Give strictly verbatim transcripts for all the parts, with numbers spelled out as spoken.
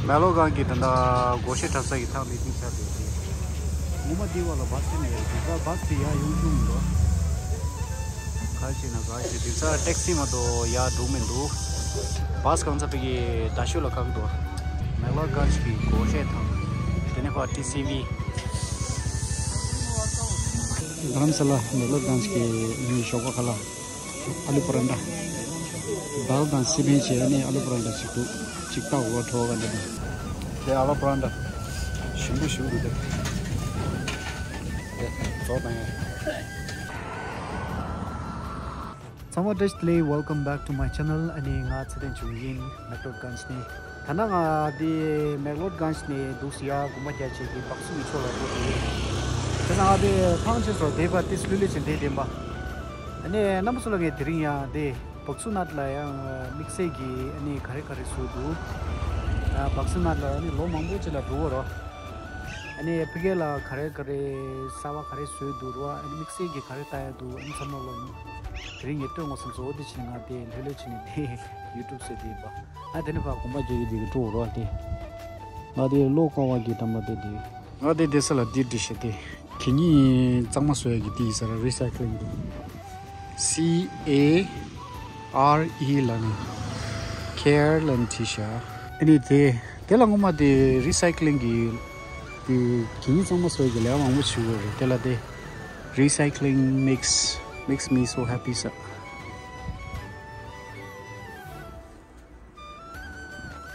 མེག་ལོར་སྒང་གི་ད་ལྟ་སྒོར་གཞས་འཁྲབ་ས་གི་ཐག་མི་ཐིག་ཆགས་ཏེ། ངོ་མ་འདི་བ་ལ་བ་སི་ནས་ཡོད་དེ་ད་བ་སི་ཡ་ཡོང་ཆུང་མི་འདུག་ག་ཅིག་ན་ག་ཅིག་དེང་སང་ཊེག་སི་མ་གཏོགས་ཡར་འགྲོ་མི་འདུག་བ་སི་གང་ཚ་པི་གི་ད་ཤུ་ལ་ཁག་འདུག་མེག་ལོར་གང་ཅིག་གི་སྒོར་གཞས་དང་དེ་ནས་ཕར་ཊི་སི་ཝི། རྡ་རམ་ས་ལ་མེག་ལོར་གང་ཅིག་གི་ཞོགས་པ་ཁ་ལ། ཨ་ལུ་པ་ར་ཏྲ། དཱལ་དང་སི་པན་བྱས་ནས་ཨ་ལུ་པ་ར་ཏྲ་ཞིག་འདུག་ཅིག་ཏག་འོ་བྲོ་ག་འདི་དང་། དེ་ཨ་ལུ་པ་ར་ཏྲ་ཞིམ་པོ་ཞིག་འདུག་དེ། དེ་བྲོ་དང་ཡ། ཚང་མ་བཀྲ་ཤིས་བདེ་ལེགས། Welcome back to my channel. ཨ་ནི་ང་ཚེ་བརྟན་ཆུང་ཡིན། མེག་ལོར་གང་ཅིག་ནས། ད་ནང་ང་འདི་མེག་ལོར་གང་ཅིག་ནས་འདུག་སེ་ཡར་དགོན་པ་རྒྱག་བྱེད་ཀྱི་བག་སུ་མི་ཆོག་ལ་འགྲོ་དགོས་རེད། དེ་ནང་ང་འདི་ཐང་ཆད་སོང་། དེ་བར་ཏིས་ལྷོད་ལྷོད་བྱས་བསྡད་བསྡད་པ། ཨ་ནི་རྣམ་པ་ཚོ་ལ་ངས་དེ་རིང་ཡང་འདི་བག་སུ་ནཱཐ་ལ་ཡང་དམིགས་བསལ་གྱི་ཨ་ནི་ག་རེ་ག་རེ་བཟོས་འདུག་ཨ་བག་སུ་ནཱཐ་ལ་ཨ་ནི་ལོ་མང་པོ་ཅིག་ལ་འགྲོ་བ་རོ། ཨ་ནི་ཕ་གི་ལ་ག་རེ་ག་རེ་གསར་པ་ག་རེ་བཟོས་འདུག་རོ། ཨ་ནི་དམིགས་བསལ་གྱི་ག་རེ་ལྟ་ཡ་འདུག་ཨ་ནི་ཚང་མ་ལ་དེ་རིང་ངས་སྟོན་དགོས་བསམ་སོང་། འོ་དེ་བྱས་ནས་ང་དེ་ལྷོད་ལྷོད་བྱས་ནས་དེ་ཡུ་ཊུབ་བཟོས་བསྡད་པ། ང་དེ་ནས་ཕར་དགོན་པ་རྒྱག་གི་དེ་གི་འགྲོ་རོགས་དེ། ང་དེ་བློ་དཀར་བ་གི་དམ་པ་དེ་དེ། ང་དེ་བསྡད་ས་ལ་འདི་འབྲི་ཤེས་ཏེ། གད་སྙིགས་གཙང་མ་བཟོ་ཡ་གི་དེ་ཡིན་ས་ར། རི་སའི་ཀི་ལིང་དེ། སི་ཨེ་ཨར་ཨི་ལབ་ནས་ཁེ་ཨར་ལབ་ནས་བྲིས་ཤག་ཨ་ནི་དེ་དེ་ལ་ངོ་མ་དེ་རི་སའི་ཀི་ལིང་གི་དེ་གད་སྙིགས་གཙང་མ་བཟོ་ཡ་གི་ལས་ཀ་མང་པོ་བྱེད་དགོས་རེད། དེ་ལ་དེ་Recycling makes makes me so happy ཟེར།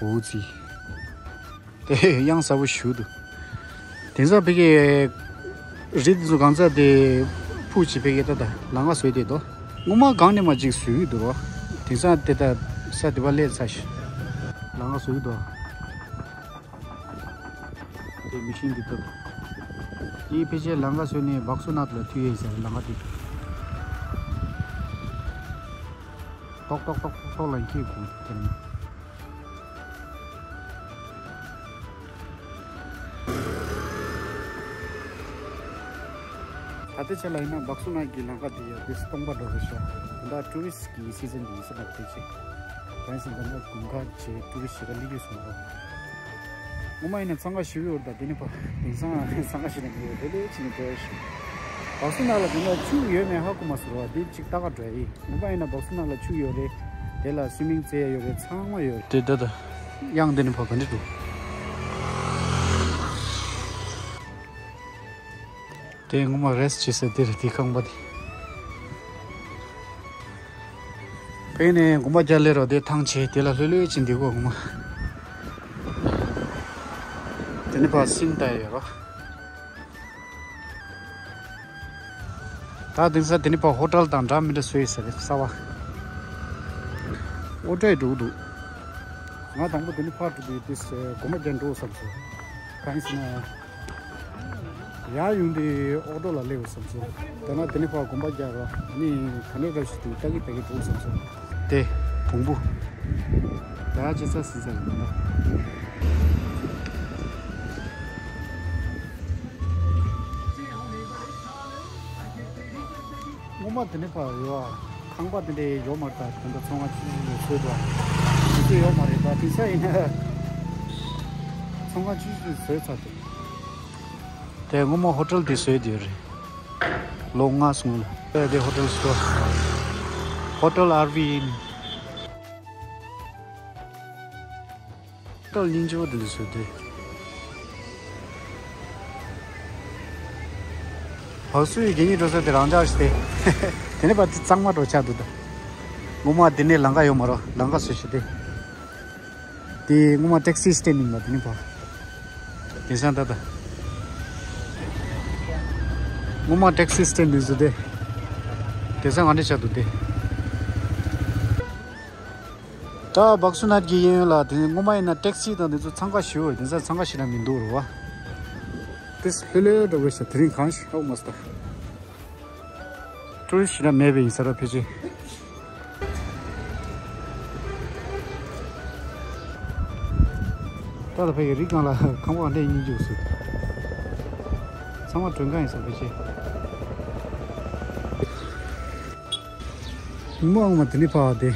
འོ་ཙི། དེ་གཡང་གཟར་པོ་ཞིག་འདུག་དེང་སང་ཕ་གི་རི་དེ་ཚོ་གང་ཚ་དེ་ཕུ་ཅི་ཕ་གི་ད་ལྟ་ལམ་ཁ་བཟོས་བསྡད་འདུག་སྔོན་མ་གང་ནས་མ་ཅིག་བཟོས་ཀྱི་འདུག་རོ། དེང་སང་དེ་ད་ས་དེ་བ་ལས་ཚ་ཞིག་ལམ་ཁ་བཟོས་ཀྱི་འདུག་དེ་མི་ཤིན་འདི་ལྟ་བུ། དེའི་ཕལ་ཆེར་ལམ་ཁ་བཟོས་ནས་བག་སུ་ནག་ལ་མཐུད་ཡས་ཟེར་ལམ་ཁ་འདི། ཏོག་ཏོག་ཏོག་ཏོག་ལ་འཁྱེར་དགོས་དེ་ནི། ད་ལྟའི་ཆ་ལ་ཡིན་ན་བག་སུ་ནག་གི་ལམ་ཁ་འདི་ཡ་དེ་སྟོང་པ་འགྲོ་གི་ཤག་ད་ལྟ་ཊུ་རི་སི་གི་སི་ཛན་འདི་ཡིན་ས་ལ་དེ་ཆེ། གང་ཡིན་ཟེར་ན་དགུན་ཁ་བྱས་ཊུ་རི་སི་ཞེ་དྲག་སླེབས་ཡོད་སོང་རོ། སྔོན་མ་ཡིན་ན་འཚང་ཁ་ཞེ་པོ་ཡོད་རེད། ད་དེ་ནི་ཕ་དེང་སང་འཚང་ཁ་ཞེ་དྲག་མི་ཡོད་རེད། ལེ་ལེ་བྱས་ནས་འགྲོ་ཡ་ཞིག་བག་སུ་ནག་ལ་དེ་འདྲ་ཆུ་ཡོད་མེད་ཧ་གོ་མ་སོང་རོ། དེ་གཅིག་ལྟ་ག་འགྲོ་ཡ་ཡིན། སྔོན་མ་ཡིན་ན་བག་སུ་ནག་ལ་ཆུ་ཡོད་རེད། དེ་ལ་སུའི་མིང་རྩེ་ཡ་ཡོད་རེད། ཚང་མ་ཡོད་རེད། དེ་ད་ད་གཡང་དེ་ནི་ཕ་ག་འདྲ་འདུག་དེ་ངོ་མ་རེ་སི་ཊི་བྱེད་ས་དེ་རེད། དེ་ཁང་པ་དེ། དཔེ་ནས་དགོན་པ་རྒྱག་ལེ་རོ། དེ་ཐང་ཆད་དེ་ལ་ལྷོད་ལྷོད་ཕྱིན་འདི་གོ་ངོ་མ། དེ་ནི་ཕར་སིན་ད་ཡོད་རོ། ད་དེང་སང་དེ་ནི་ཕར་ཧོ་ཊེལ་དང་འདྲ་མི་འདྲ་བཟོས་ཡོད་ས་རེད་གསར་པ། ཨོ་ཏྲེ་འགྲོ་གི་འདུག་ང་དང་པོ་དེ་ནི་ཕར་འགྲོ་དུས་དེ་དགོན་པ་རྒྱག་འགྲོ་བསམ་སོང་། གང་ཡིན་ཟེར་ན། ཡར་ཡོང་དུས་ཨོ་ཊོ་ལ་སླེབས་བསམ་སོང་། དེ་ན་དེ་ནས་ཕར་དགོན་པ་རྒྱག་རོགས། ཨ་ནི་ག་འདྲ་འདྲ་ཞིག་འདུག་ལྟ་གི་ལྟ་གི་འགྲོ་བསམ་སོང་། དེ་བོང་བུ། ད་ཅི་ས་ཟིན་ས་ཡིན་ན། སྔོན་མ་དེ་ནས་ཕར་ཡོད་ཨ། ཁང་པ་དེ་འདྲའི་ཡོད་མ་རེད། ད་དེ་འདྲ་ཚོང་ཁང་ཆུང་ཆུང་བཟོས་འདུག་ཨ། དེ་ཚོ་ཡོད་མ་རེད། ད་དེང་སང་ཡིན་ན་ཚོང་ཁང་ཆུང་ཆུང་བཟོས་ཚར་འདུག་དེ་སྔོན་མ་ཧོ་ཊེལ་དེ་བཟོས་དེ་རེད། ལོ་ལྔ་སྔོན་ལ། དེ་ཧོ་ཊེལ་སྟོར། ཧོ་ཊེལ་ཨར་ཝི་ཨིན། ཧོ་ཊེལ་སྙིང་རྗེ་པོ་དེ་འདྲ་བཟོས་དེ། བག་སུ་ཡི་གད་སྙིགས་འགྲོ་ས་དེ་རང་འཇགས་ཤིག་སྟེ། དེ་ནས་ཕར་དེ་གཙང་མ་འགྲོ་ཆགས་འདུག་ད་སྔོན་མ་དེ་ནས་ལམ་ཁ་ཡོད་མ་རོ། ལམ་ཁ་བཟོས་ཤིག་སྟེ། དེ་སྔོན་མ་ཊེག་སི་སི་ཊེན་ཌི་ཡིན་པ་དེ་ནི་ཕར། དེང་སང་ད་ལྟ། སྔོན་མ་ཊེག་སི་སི་ཊེན་ཌི་ཡིན་ས་དེ། དེང་སང་ག་འདྲ་ཆགས་འདུག་དེ། ད་བག་སུ་ནག་གི་གཡས་གཡོན་ལ་དེ་སྔོན་མ་ཡིན་ན་ཊེག་སི་དང་དེ་ཚོ་འཚང་ཁ་ཞེ་པོ་ཡོད། དེང་སང་འཚང་ཁ་ཞེ་དྲག་མི་འདུག་རེད་བ། དེ་ལྷོད་ལྷོད་འགྲོ་དགོས་ཤག་དེ་རིང་གང་ཞིག་ཧ་གོ་མ་སོང་ད། ཊུ་རི་སི་ཊི་ཞེ་དྲག་མེད་པ་ཡིན་ས་ར་ཕལ་ཆེར། ད་ལྟ་ཕ་གི་རི་སྒང་ལ་ཁང་པ་འདྲ་སྙིང་རྗེ་པོ་བཟོས། ཚང་མ་མགྲོན་ཁང་ཡིན་ས་ཕལ་ཆེར། ཉིན་མོ་ཨང་མ་དེ་ནི་ཕ་བ་དེ།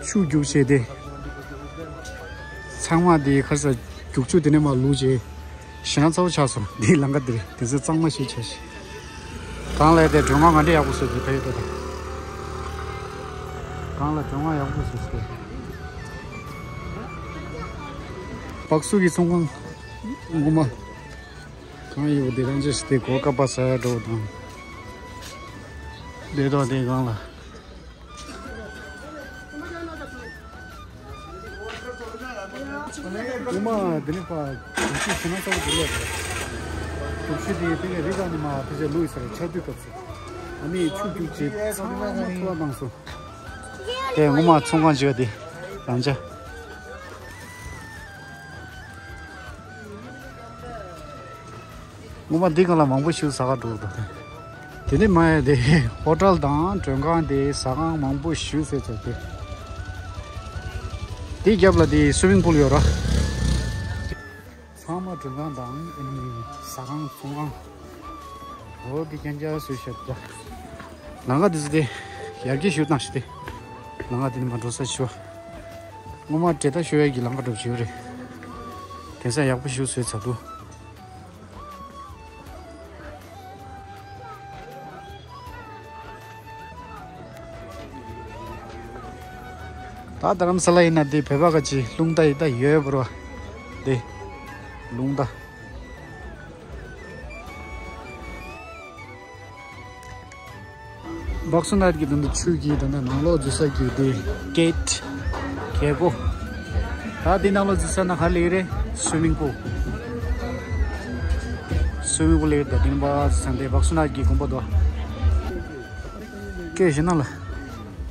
ཆུ་རྒྱུག་བྱས་ཏེ། ཚང་མ་དེ་ཁར་ས་རྒྱུག་ཆུ་དེ་ནས་མར་ལུག་བྱས། ཞེ་ན་ཚ་བོ་ཆགས་སོང་། དེའི་ལམ་ཁ་དེ་རེད། དེ་ཚོ་གཙང་མ་ཞིག་བྱས་ཤིག་གང་ལ་དེ་མགྲོན་ཁང་ག་འདྲ་ཡག་པོ་བཟོས་ཀྱི་ཕ་ཡུལ་དེ་དང་། གང་ལ་མགྲོན་ཁང་ཡག་པོ་བཟོས་ཏེ། སྦག་སུ་གི་ཚོང་ཁང་ངོ་མ། གང་ཡོད་དེ་རང་ཅེས་དེ་གོ་ཀ་པ་ས་ཡ་འགྲོ་དང་། དེ་དང་དེ་གང་ལ། ངོ་མ་འདི་ནས་ཕར་གྲུ་བཞི་ཕྱི་ནང་ལྟ་བུ་འདི་ལས་རེད། གྲུ་བཞི་དེ་དེ་གའི་རི་སྒང་ནས་མར་ཕལ་ཆེར་ལུས་ས་རེད། ཆར་དུས་སྐབས་སུ་ཨ་ནི་ཆུ་རྒྱུག་བྱས་ཚང་མ་འཐུ་བ་བཏང་སོང་། དེ་ངོ་མ་ཚོང་ཁང་བྱས་དེ་རང་ཅག་ངོ་མ་འདི་གང་ལ་མང་པོ་ཞིག་ཟ་ག་འགྲོ་འདུག་དེ་ནས་མ་ཡ་དེ་ཧོ་ཊལ་དང་མགྲོན་ཁང་དེ་ཟ་ཁང་མང་པོ་ཞིག་ཟེར་ཚོད་དེ། དེའི་རྒྱབ་ལ་དེ་སུ་མིང་པུལ་ཡོད་ར། ཚང་མ་མགྲོན་ཁང་དང་ཨ་ནི་ཟ་ཁང་ཚོང་ཁང་། འོ་དེ་རྐྱང་རྐྱང་བཟོས་བཞག་འདུག་ལམ་ཁ་དེ་ཚོ་དེ་ཡར་རྒྱས་ཞུ་བཏང་ཞིག་དེ། ལམ་ཁ་དེ་ནས་མར་འགྲོ་ས་ཞུ་བ། ངོ་མ་འབྲེལ་ཐག་ཞུ་ཡས་ཀྱི་ལམ་ཁ་འགྲོ་བྱེད་རེད། དེང་སང་ཡག་པོ་ཞིག་བཟོས་ཚར་འདུག་ད་རྡ་རམ་ས་ལ་ཡིན་ན་དེ་བོད་པ་ག་ཅིག་རླུང་རྟ་ཡི་ད་ཡོད་པ་རེད་བ། དེ་རླུང་རྟ། སྦག་སུ་ནག་གི་དོན་དུ་ཆུ་གི་དོན་དུ་ནང་ལོགས་འཛུལ་ས་གི་དེ་གེ་ཊི། གེ་སྒོ། ད་དེ་ནང་ལོགས་འཛུལ་ས་ན་ག་ལེགས་རེད། སུའི་མིང་པུལ། སུའི་མིང་པུལ་ལེགས་རེད། ད་དེ་ནི་སྦག་སུ་ནག་གི་དགོན་པ་དོ། སྐད་ཞེ་ན་ལ།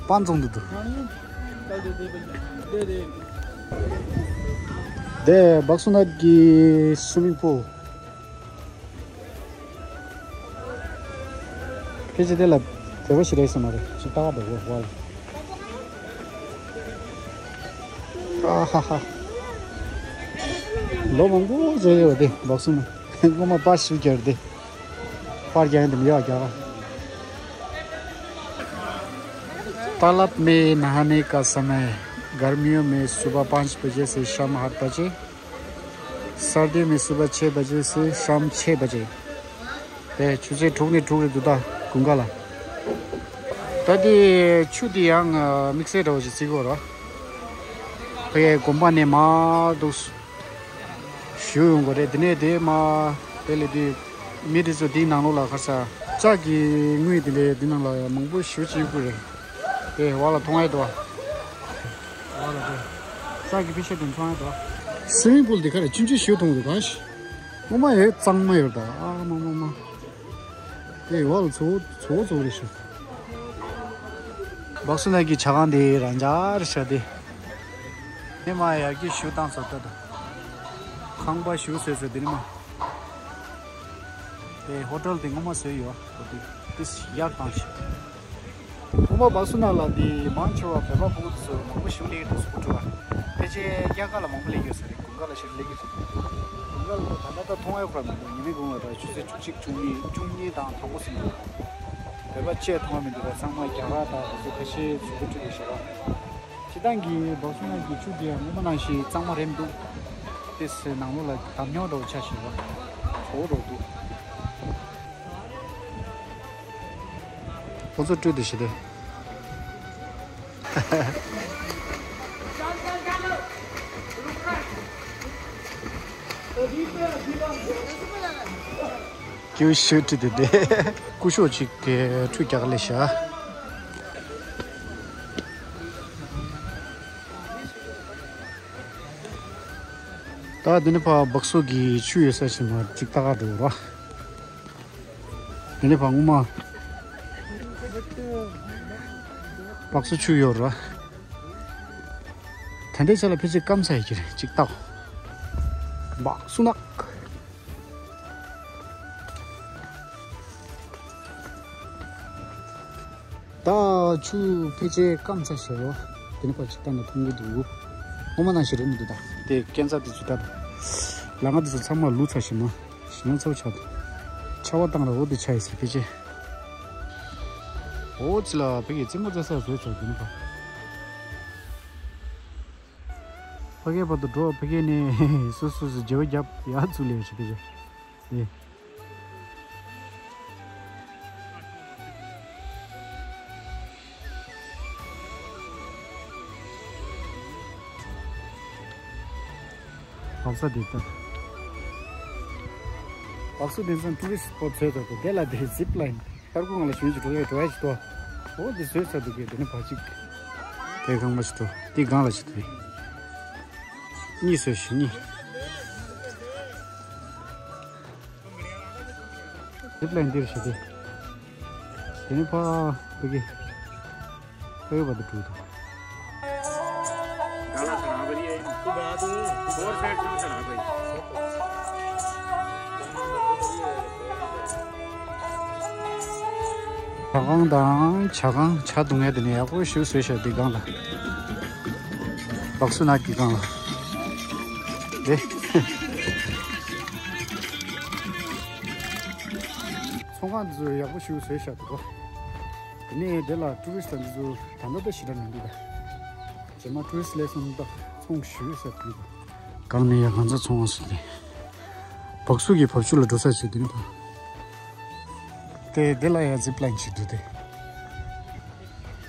པང་ཙོང་དུ་འདུག་དེ་སྦག་སུ་ནག་གི་སུའི་མིང་པུལ། ཕལ་ཆེར་དེ་ལ་བོད་པ་ཞིག་རེད་ཟེར་མ་རེད། ཅི་ལྟ་བ་འདུག་གོ་བ་ལ། ཨ་ཧ་ཧ། ལོ་མང་པོ་བྱས་ཡོད་དེ་སྦག་སུ་ནག་སྔོན་མ་པ་ཞིག་གྱར་དེ། པར་རྒྱག་ཡིན་དུ་མི་ཡག་རྒྱག तालाब में नहाने का समय गर्मियों में सुबह पाँच बजे से शाम आठ बजे सर्दियों में सुबह छः बजे से शाम छः बजे དེ་ཆུ་ཚོད་དྲུག་ནས་དྲུག་རེ་འདུག་ད་དགུན་ཁ་ལ། ད་དེ་ཆུ་དེ་ཡང་དམིགས་བསལ་འདྲ་བོ་ཞིག་བརྩི་དགོས་ར། ཕ་གིའི་དགོན་པ་ནས་མར་འདུག་ཞུ་ཡོང་དགོས་རེད། དེ་ནས་དེ་མར་དེ་ལས་དེ་མི་དེ་ཚོ་དེའི་ནང་ལོགས་ལ་ཁ་ས་ལྕགས་ཀྱི་དངུལ་དེ་འདྲའི་དེ་ནང་ལ་ཡང་མང་པོ་ཞུ་བྱེད་དགོས་རེད། དེ་བ་ལ་མཐོང་ཡ་འདུག་བ། བ་ལ་དེ་ལྕགས་ཀྱི་ཕི་ཤ་དེ་མཐོང་ཡ་འདུག་བ། སི་མིང་པུལ་དེ་ཁ་ལ་ཆུང་ཆུང་ཞིག་མཐོང་འདུག་ག་ཤི། ངོ་མ་ཡོད་གཙང་མ་ཡོད་ད། ཨ་མ་མ་མ། དེ་བ་ལ་ཚོ་ཚོ་ཚོ་རེ་ཞུ། སྦག་སུ་ནག་གི་ཇ་ཁང་དེ་རང་འཇགས་རེ་ཤ་དེ། དེ་མ་ཡར་གྱི་ཞུ་བཏང་ས་ད་ད། ཁང་པ་ཞུ་ཟེར་ཟེར་དེ་ནི་མ། དེ་ཧོ་ཊལ་དེ་ངོ་མ་བཟོས་ཡོད་ཨ་དེ། དེ་ཡར་བཏང་ཞིག་ངོ་མ་སྦག་སུ་ནག་ལ་དེ་མང་ཆེ་བ་བོད་པ་ཕྲུ་གུ་དེ་ཚོ་མང་པོ་ཞིག་སླེབས་ཀྱི་འདུག་སུ་ཕྲུ་གུ། ཕལ་ཆེར་རྒྱ་གར་ལ་མང་པོ་སླེབས་ཡོད་ས་རེད། དགུན་ཁ་ལ་ཞིག་སླེབས་ཀྱི་འདུག་དགུན་ཁ་ལ་ད་ལྟ་ད་མཐོང་ཡ་ཁོ་ར་མི་འདུག་ཉི་མའི་གུང་ལ་ད་ཆུ་ཚོད་བཅུ་གཅིག་བཅུ་གཉིས་བཅུ་གཉིས་དང་དང་པོ་ཟིན་འདུག་བོད་པ་ཆེ་མཐོང་བ་མི་འདུག་ད་ཚང་མ་རྒྱ་གར་དང་དེ་ཚོ་ཁ་ཤས་ཟུར་དུ་ཁྲིད་དེ་བཞག་པ། སྤྱིར་བཏང་གི་སྦག་སུ་ནག་གི་ཆུ་དེ་ཡང་སྔོན་མ་ནང་བཞིན་གཙང་མ་རེད་མི་འདུག་དེ་ཚོའི་ནང་ལོགས་ལ་འདམ་ཉོག་འདྲ་བོ་ཆགས་བཞག་པ། བྲོ་བོ་འདྲ་བོ་འདུག་ཁོ་ཚོ་སྤྲོད་དེ་ཞི་བདེ། ཀྱུ་ཤུ་ཁྲི་དེ་དེ། སྐུ་ཞབས་ཅིག་གིས་ཁྲུས་རྒྱག་ལས་བྱ། ད་འདི་ནི་ཕ་སྦག་སུ་གི་ཆུ་ཡོད་ས་ཞིག་མ་ཅིག་ལྟ་ག་འགྲོ་ར། དེ་ནས་བང་མ། སྦག་སུ་ཆུ་ཡོད་ར། ད་ལྟའི་ཆ་ལ་ཕལ་ཆེར་སྐམ་ས་ཡོད་ཀྱི་རེད། ཅིག་ལྟ། སྦག་སུ་ནག་ད་ཆུ་ཕལ་ཆེར་སྐམ་ཚར་ཤག་རོ། དེ་ནས་ཕར་ཅིག་ལྟ་ན་མཐོང་གི་འདུག་ངོ་མ་ནང་བཞིན་རེད་མི་འདུག་ད། དེ་སྐས་འཛེག་དེ་ཚོ་ད། ལམ་ཁ་དེ་ཚོ་ཚང་མ་ལུག་ཚར་ཤག་མ། ཞེ་ན་ཚ་བོ་ཆགས་འདུག་ཆར་པ་བཏང་ལ་འོ་དེ་ཆགས་ཡོད་ཟེར་ཕལ་ཆེར། འོ་ཙི་ལ་ཕ་གིའི་རྩེད་མོ་རྩེ་ས་བཟོས་ཚར་དེ་ནས་ཕར། ཕ་གིའི་བར་དུ་འགྲོ། ཕ་གི་ནས་སོ་སོ་སོ་བརྗེ་པོ་རྒྱབ་ཡར་ཚུར་ལས་ཞིག་གི་རེད། བག་ས་དེ་ལྟ། བག་ས་དེང་སང་ཊུ་རི་སི་ཊི་སི་པོ་ཊི་བཟོས་ཚར་འདུག་དེ་ལ་དེ་ཛིབ་ལ་ཡིན། ཤར་ཁུག་སྒང་ལ་ཞོན་ཅིག་འགྲོ་ཡ་འགྲོ་ཡ་ཅིག་ཏོ། འོ་དེ་བཟོས་ཚར་འདུག་གས། དེ་ནི་བར་ཅིག་དེ་སྒང་ལ་ཅིག་ཏོ། དེ་སྒང་ལ་ཅིག་ཏོ། གཉིས་བཟོས་ཤིག་གཉིས། ཛིབ་ལ་ཡིན་འདིར་ཞིག་དེ། དེ་ནི་ཕ་བུ་གི་ཕ་ཡུལ་བར་དུ་འགྲོ་འདུག་ཇ་ཁང་དང་ཇ་ཁང་ཇ་བཏུང་ཡས་དེ་ནས་ཡག་པོ་ཞིག་བཟོས་ཤག་དེ་སྒང་ལ། བག་སུ་ནག་གི་སྒང་ལ། དེ། ཚོང་ཁང་འདི་ཚོ་ཡག་པོ་ཞིག་བཟོས་ཤག་འདུག་གོ། དེ་ནས་དེ་ལ་ཊུ་རི་སི་ཊི་འདི་ཚོ་ད་ལྟ་ད་ཞེ་དྲག་མི་འདུག་ད། རྗེས་མ་ཊུ་རི་སི་ཊི་སླེབས་སོང་ད་ཚོང་ཞུས་ཟེར་དུས། གང་ནས་ཡང་གང་ཚ་ཚོང་བ་སོང་ནས། བག་སུ་གི་བབ་ཆུ་ལ་འགྲོ་ས་ཞིག་དེ་ནི་ད། དེ་དེ་ལ་ཡང་ཛིབ་ལ་ཡིན་ཞིག་འདུག་སྟེ།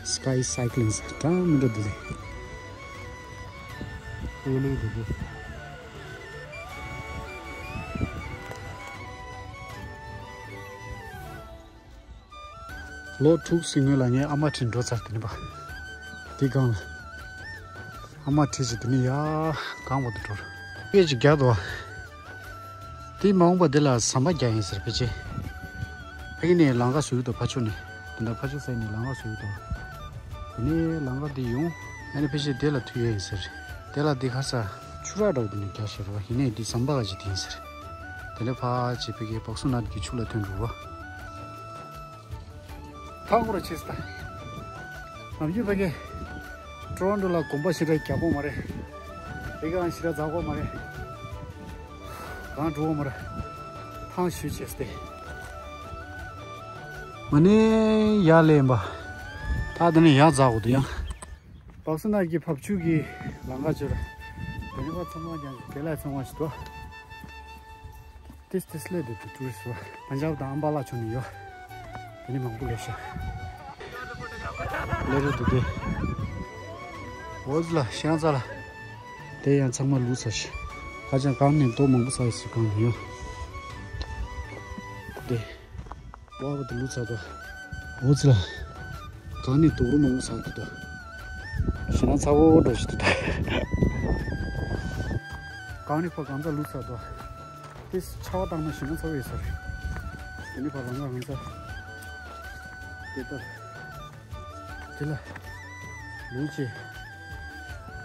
སི་ཀའི་སའི་ཀི་ལིང་ཟེར་གྲངས་མི་འདྲ་འདུག་སྟེ། དེ་ལས་འདུག་སྟེ། ལོ་དྲུག་ཟིན་སྔོན་ལ་ངའི་ཨ་མ་ཁྲིད་འགྲོ་ཚར་དེ་ནི་པ། དེ་སྒང་ལ། ཨ་མ་ཁྲིད་ཅིག་དེ་ནི་ཡ་གང་བ་དུ་འགྲོ། སྐད་ཅིག་རྒྱག་དོ། དེ་མ་འོངས་པ་དེ་ལ་ཟམ་པ་རྒྱག་ཡིན་ཟེར་ཕལ་ཆེར། ཕ་གི་ནས་ལམ་ཁ་བཟོ་གི་འདུག་ཕར་ཕྱོགས་ནས། དེ་འདྲ་ཕར་ཕྱོགས་ཟེར་ནས་ལམ་ཁ་བཟོ་གི་འདུག་དེ་ནས་ལམ་ཁ་དེ་ཡོང་། ཨ་ནི་ཕལ་ཆེར་དེ་ལ་མཐུད་ཡས་ཡིན་ཟེར། དེ་ལ་དེ་ཁ་ས་ཆུ་རགས་འདྲ་བོ་དེ་ནས་རྒྱག་བཞག་རེད་པ། ཡིན་ནའི་དེ་ཟམ་པ་ག་ཅིག་དེ་ཡིན་ཟེར། དེ་ནས་ཕར་ཅིག་ཕ་གི་བག་སུ་ནག་གི་ཆུ་ལ་ཐོན་འགྲོ་བ། ཐང་ཁོ་ར་ཆེ་སྟ། ནམ་རྒྱུན་ཕ་གི་ཊོ་རོན་ཊོ་ལ་གོམ་པ་ཞེ་དྲག་རྒྱག་གོ་མ་རེད། དེ་གང་ཞེ་དྲག་འཛག་གོ་མ་རེད། གང་འགྲོ་གོ་མ་རེད། ཐང་ཞུ་ཆེ་སྟེ། མ་ནས་ཡར་ལེན་པ། ད་དེ་ནས་ཡར་འཛག་གོ་འདུག་ཡང་། བག་སུ་ནག་གི་བབ་ཆུ་གི་ལམ་ཁ་ཅིག་ར། དེ་ནས་ཕར་ཚོང་ཁང་རྒྱག་གི་དེ་ལ་ཚོང་ཁང་ཞིག་འདུག་ཏིས་ཏིས་སླེབས་འདུག་ཏུ་ཊུ་རི་སི་པ་ཇབ་དང་ཨམ་བ་ལ་ཆུ་ནི་ཡོད། དེ་ནི་མང་པོ་ལས་ཤག་ལས་རུ་འདུག་དེ། འོ་ཙི་ལ་ཤང་ཚ་ལ། དེ་ཡང་ཚང་མ་ལུས་ཚར་ཤག་ཧ་ཅང་གང་ནས་རྡོ་མང་པོ་ས་ཡི་སུ་གང་ནས་ཡོད། དེ། བ་བ་དུ་ལུས་ཚར་དོ། འོ་ཙི་ལ། གང་ནས་རྡོ་རུ་མང་པོ་ས་འདུག་དོ། ཞེ་ན་ཚ་བོ་འགྲོ་ཞིག་འདུག་དོ། གང་ནས་ཕ་གང་ཚ་ལུས་ཚར་དོ། དེ་ཆར་པ་བཏང་ན་ཞེ་ན་ཚ་བོ་ཡོད་ས་རེད། དེ་ནི་ཕ་རང་ང་རང་ཚ། དེ་ལྟར། དེ་ལ། ལུས་ཅེ།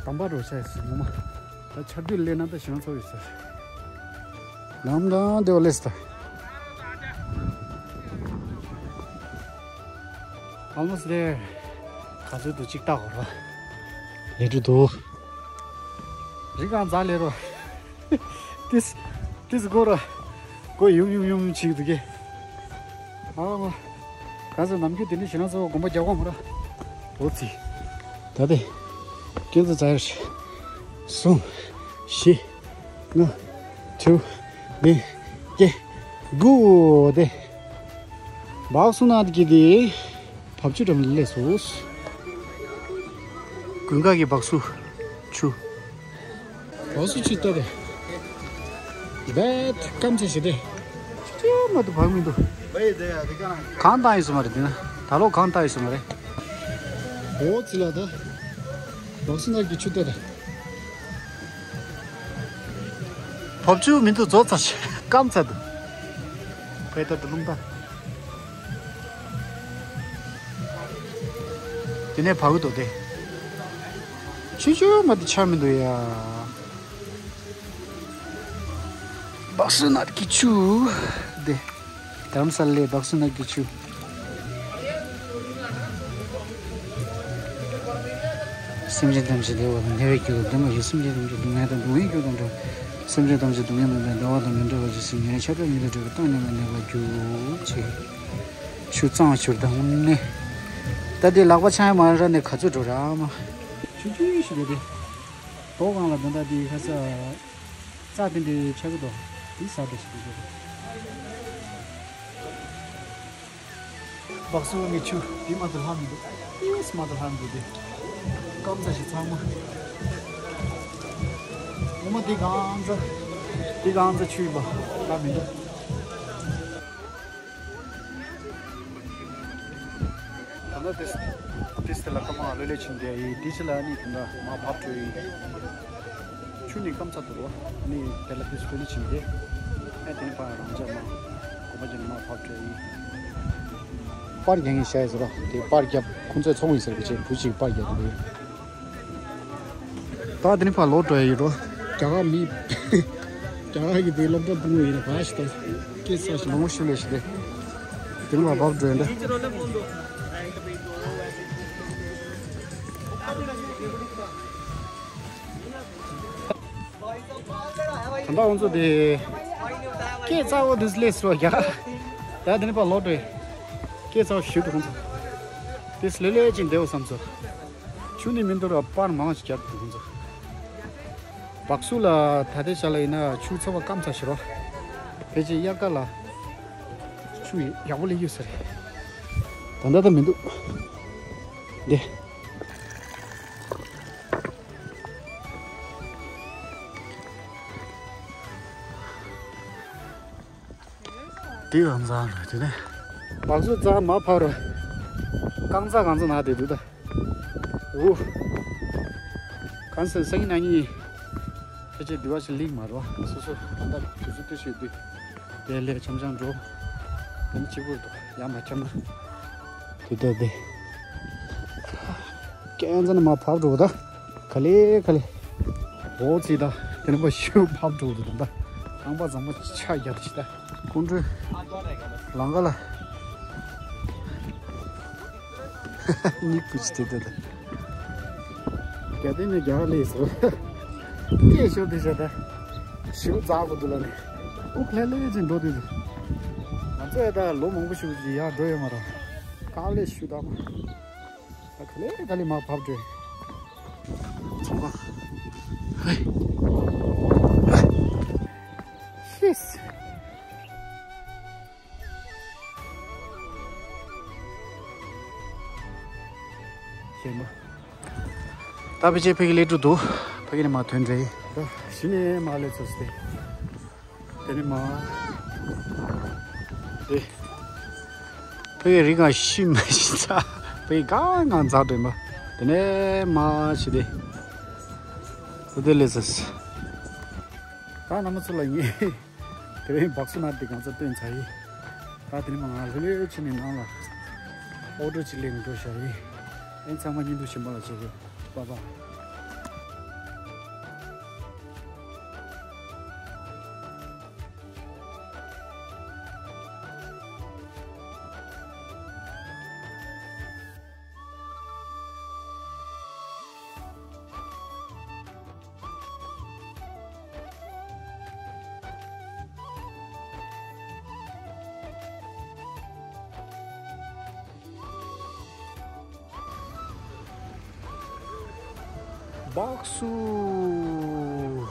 དམ་པ་འགྲོ་ཆ་ཡོད་ས་ངོ་མ། ད་ཆར་དུས་སླེབས་ན་ད་ཞེ་ན་ཚ་བོ་ཡོད་ས་རེད། ལམ་གང་དེ་བ་སླེབས་སོང་། Almost there. ག་ཚོད་འདུག་ཅིག་བལྟ་དགོས་ར། ལས་འགྲོ་འདུག་རི་གང་འཛག་ལས་རོ། ཏིས། ཏིས་སྒོ་ར། སྒོ་ཡུམ་ཡུམ་ཡུམ་ཡུམ་བྱེད་ཀྱི་འདུག་གས། ཨ་མ། ག་ཚོད་ནམ་རྒྱུན་དེ་འདྲ་ཞེ་ན་ཚ་བོ་གོམ་པ་རྒྱག་གོ་མ་ར། འོ་ཙི། ད་དེ། ཁྱེད་ཚོ་ཚར། གསུམ། བཞི། ལྔ། དྲུག་ནི། བརྒྱད། དགུ་དེ། བག་སུ་ནག་གི་དེ། བབ་ཆུ་འགྲམ་ལ་སླེབས་སོང་། དགུན་ཁ་གི་བག་སུ། ཆུ། བག་སུ་ཆུ་ལྟ་དེ། བད་སྐམ་ཆེ་ཞེ་དེ། ཅི་མ་དུ་བག་མི་འདུག་གང་བཏང་ཡོད་སོ་མ་རེད་དེ་ན། ད་ལོ་གང་བཏང་ཡོད་སོ་མ་རེད། འོ་ཙི་ལ་ད། བག་སུ་ནག་གི་ཆུ་ལྟ་དེ། བབ་ཆུ་མི་འདུག་རྫོགས་ཚར་ཤག་སྐམ་ཚར་འདུག་ཕའི་ཏར་དུ་རླུང་རྟ། དེ་ནས་བག་འདུག་དེ། ཆུ་ཆུ་མ་དེ་ཆགས་མི་འདུག་ཡ། བག་སུ་ནག་གི་ཆུ། དེ། དྷ་རམ་ས་ལའི་བག་སུ་ནག་གི་ཆུ། སེམས་ཅན་ཐམས་ཅད་བདེ་བ་དང་བདེ་བའི་རྒྱུ་དང་ལྡན་པ་ཞིག་སེམས་ཅན་ཐམས་ཅད་སྡུག་བསྔལ་དང་སྡུག་བསྔལ་རྒྱུ་དང་བྲལ། སེམས་ཅན་ཐམས་ཅད་སྡུག་བསྔལ་མེད་པའི་བདེ་བ་དང་མི་འབྲལ་བ་ཞིག་སེམས་ཉིད་ཆགས་པའི་ཉིད་དུ་གྲོལ་བའི་སྟོང་ཉིད་མ་ནུས་པར་གྱུར་ཅིག་ཆུ་གཙང་བཞུར་དང་ནི། ད་དེ་ལག་པ་འཆང་ཡ་མ་ར་ནས་ག་ཚོད་འགྲོ་ར་མ། ཆུ་ཆུ་ཞིག་རེད་དེ། ལོ་གང་ལ་དོན་དག་དེ་ཁ་ས་རྩྭ་དེ་འདྲའི་ཆགས་ཀྱི་འདུག་དེ་ཟ་འདྲ་ཞིག་འདུག་སྦག་སུ་ངི་ཆུ་དེ་མ་གཏོགས་ལྷག་མི་འདུག་དེས་མ་གཏོགས་ལྷག་མི་འདུག་དེ་སྐམ་ས་ཞིག་ཚང་མ། ངོ་མ་དེ་གང་ཚ། དེ་གང་ཚ་ཆུ་ཡིན་པ་ལྷག་མི་འདུག་ད་ལྟ་དེ་དེ་སི་ལ་ཀ་མ་ལོ་ལེ་ཆིན་དེ་ཡི་དེ་ཆི་ལ་ནི་དེ་འདྲ་མ་བབས་འགྲོ་ཡི། ཆུ་ནི་སྐམ་ཚ་འདུག་རོ། ནི་དེ་ལ་དེ་སི་ལོ་ལེ་ཆིན་དེ་ཨེ་དེ་ནི་པ་རང་ཅག་མ་གོམ་པ་ཅན་མ་བབས་འགྲོ་ཡི། པར་རྒྱག་ངེས་ཤ་ཡི་ཟེར་རོ། དེ་པར་རྒྱབ་ཁོང་ཚོས་ཚོང་ཡིན་ཟེར་བའི་ཆེད་བུ་གཅིག་པར་རྒྱག་འདུག་ད་དེ་ནི་ཕར་ལོག་འགྲོ་ཡ་ཡོད་འགྲོ། རྒྱ་གར་མི། རྒྱ་གར་གྱི་དེ་སློབ་གྲྭ་ཕྲུ་གུ་ཡིན་ན་ག་ཞིག་དང་། སྐད་ཆ་ཞིག་མང་པོ་ཞིག་ལས་ཞིག་རེད། དེ་ནི་ཕར་བབས་འགྲོ་ཡ་འདྲ། ད་ལྟ་ཁོང་ཚོ་དེ། སྐད་གཙང་བོ་དུས་སླེབས་སོ་རྒྱ་གར། ད་དེ་ནི་ཕར་ལོག་འགྲོ་ཡ། སྐད་གཙང་བོ་ཞིག་འདུག་ཁོང་ཚོ། དེ་སླེ་ལེ་ཅིག་འདེའོ་བསམ་སོ། ཆུ་ནི་མི་འདུག་ར་པར་མང་ཞིག་རྒྱབ་འདུག་ཁོང་ཚོ། སྦག་སུ་ལ་ད་ལྟའི་ཆ་ལ་ཡིན་ན་ཆུ་ཚ་བ་སྐམ་ཚ་ཞིག་རོ། ཕལ་ཆེར་དབྱར་ཁ་ལ་ཆུ་ཡག་པོ་ལས་ཡོད་ས་རེད། ད་ལྟ་ད་མི་འདུག་འདི། དེ་གང་ཚང་རེད་དེ་ནས། སྦག་སུ་རྩྭ་མ་ཕབ་རོ། རྐང་ཚ་གང་ཚ་ན་དེ་འདུག་ད། འུ། གང་ཟེར་སང་ཉིན་གནངས་ཉིན། ཕལ་ཆེར་དུས་བ་ཞིག་ལིག་མ་རོ། སོ་སོ་ད་ལྟ་དུས་ཚོད་དུས་ཤེས་དུས། དེ་ལས་འཆམ་འཆམ་འགྲོ། དེ་ནི་གཅིག་པུར་འདུག་ཡང་མ་འཆམ་ན། དེ་ལྟ་སྟེ། རྐང་ཚ་ན་མ་ཕབ་འགྲོ་ད། ག་ལེ་ག་ལེ། འོ་ཙི་ད། དེ་ནི་པ་ཤུ་ཕབ་འགྲོ་འདུག་ད། རྐང་པ་བཟང་པོ་ཆ་རྒྱག་ཏུ་ཤི་ད། ཀུན་གྲོལ། ལང་ཀ་ལ། སྙིགས་པོ་ཅི་དེ་དེ་དེ། རྒྱ་དེ་ནི་རྒྱ་ལས་སོ། སྐད་ཤོར་དེ་བྱ་ད། ཞིག་རྩ་གོ་དུ་ལ་ནི། དབུགས་ལྷེ་ལྷེ་ཅིག་འགྲོ་དུས། ང་ཚོ་ཡ་ད་ལོ་མང་པོ་ཞིག་ཅིག་ཡར་འགྲོ་ཡོད་མ་རེད། དཀའ་ལས་ཞུ་ད་མ། ད་ག་ལེ་ག་ལེ་མ་བབས་འགྲོ། ཚོང་ཁང་། ཧེ། ཤིས། ཤེས་མ། ད་ཕལ་ཆེར་ཕ་གི་སླེབས་འགྲོ་འདུག་ཕ་གི་ནས་མར་ཐོན་འདྲ་ཡིན། ད་གཞི་ནས་མར་སླེབས་ཚར་སྟེ། དེ་ནས་མར། དེ། ཕ་གི་རི་སྒང་ཤི་མ་ཤི་ཚ། ཕ་གི་གང་གང་འཛག་འདྲ་ཡིན་པ། དེ་ནས་མར་ཤི་དེ། ད་དེ་སླེབས་ཚར། ད་རྣམ་པ་ཚོ་ལ་ངས། དེ་རིང་སྦག་སུ་ནང་དེ་གང་ཚ་སྟོན་ཚར་ཡིན། ད་དེ་ནས་མར་ང་ལྷོད་ལྷོད་ཕྱིན་ནས་ནང་ལ་ཨོ་ཊོ་ཅིག་ལེན་འགྲོ་བཞག་ཡིན། ཨེ་ཚང་མ་བརྙན་ཐུང་གཞན་པ་ལ་མཇལ་གི། པ་པ། སྦག་སུ།